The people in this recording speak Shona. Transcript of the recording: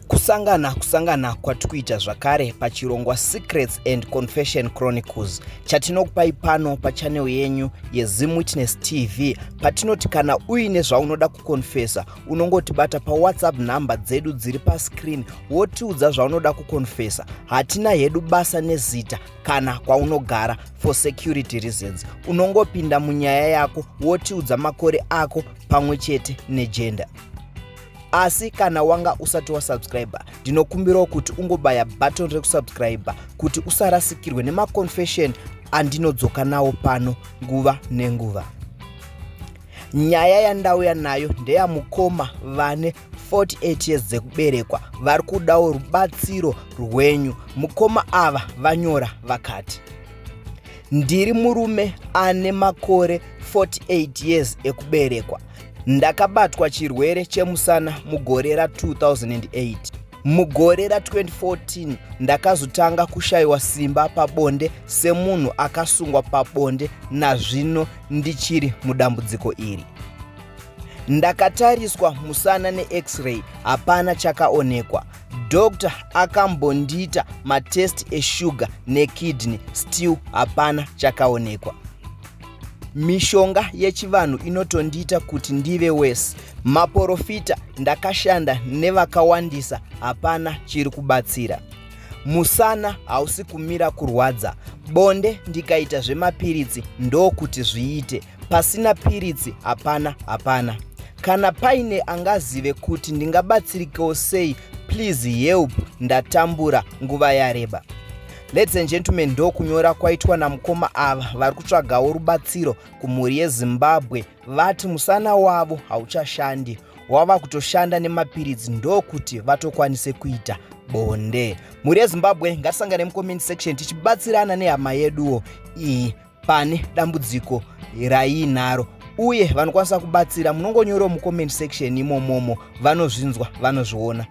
Kusangana kusangana kwatiri kuita zvakare pachirongwa Secrets and Confession Chronicles chatinokupai pano pachannel yenyu yeZim Witness TV, patinoti kana uine zvaunoda kukonfesa unongotibata paWhatsApp nhamba dzedu dziri pascreen wotiudza zvaunoda kukonfesa. Hatina hedu basa nezita kana kwaunogara for security reasons. Unongopinda munyaya yako wotiudza makore ako pamwe chete negender. Asi kana wanga usati wasubscribe, ndinokumbirawo kuti ungobaya button rekusubscribe kuti usarasikirwe nemaconfession andinodzoka nawo pano nguva nenguva. Nyaya yandauya nayo ndeyamukoma vane 48 years dzekuberekwa vari kudawo rubatsiro rwenyu. Mukoma ava vanyora vakati, ndiri murume ane makore 48 years ekuberekwa. Ndakabatwa chirwere chemusana mugore ra2008. Mugore ra2014 ndakazotanga kushayiwa simba pabonde semunhu akasungwa pabonde, nazvino ndichiri mudambudziko iri. Ndakatariswa musana neX-ray, hapana chakaonekwa. Doctor akambondiita matest eshuga nekidney, still hapana chakaonekwa. Mishonga yechivanhu inotondiita kuti ndive wese. Maprofita ndakashanda nevakawandisa, hapana chiri kubatsira. Musana hausi kumira kurwadza. Bonde ndikaita zvemapiritsi ndokuti zviite, pasina piritsi hapana hapana. Kana paine angazive kuti ndingabatsirikewo sei, please help, ndatambura nguva yareba. Ladies and gentlemen, ndokunyora kwaitwa namukoma ava vari kutsvagawo rubatsiro kumhuri yeZimbabwe. Vati musana wavo hauchashandi, wava kutoshanda nemapiritsi ndokuti vatokwanise kuita bonde. Mhuri yeZimbabwe, ngatisangane mucomment section tichibatsirana nehama yeduwo iyi pane dambudziko raiinaro, uye vanokwanisa kubatsira munongonyorawo mucomment section imomomo, vanozvinzwa vanozviona.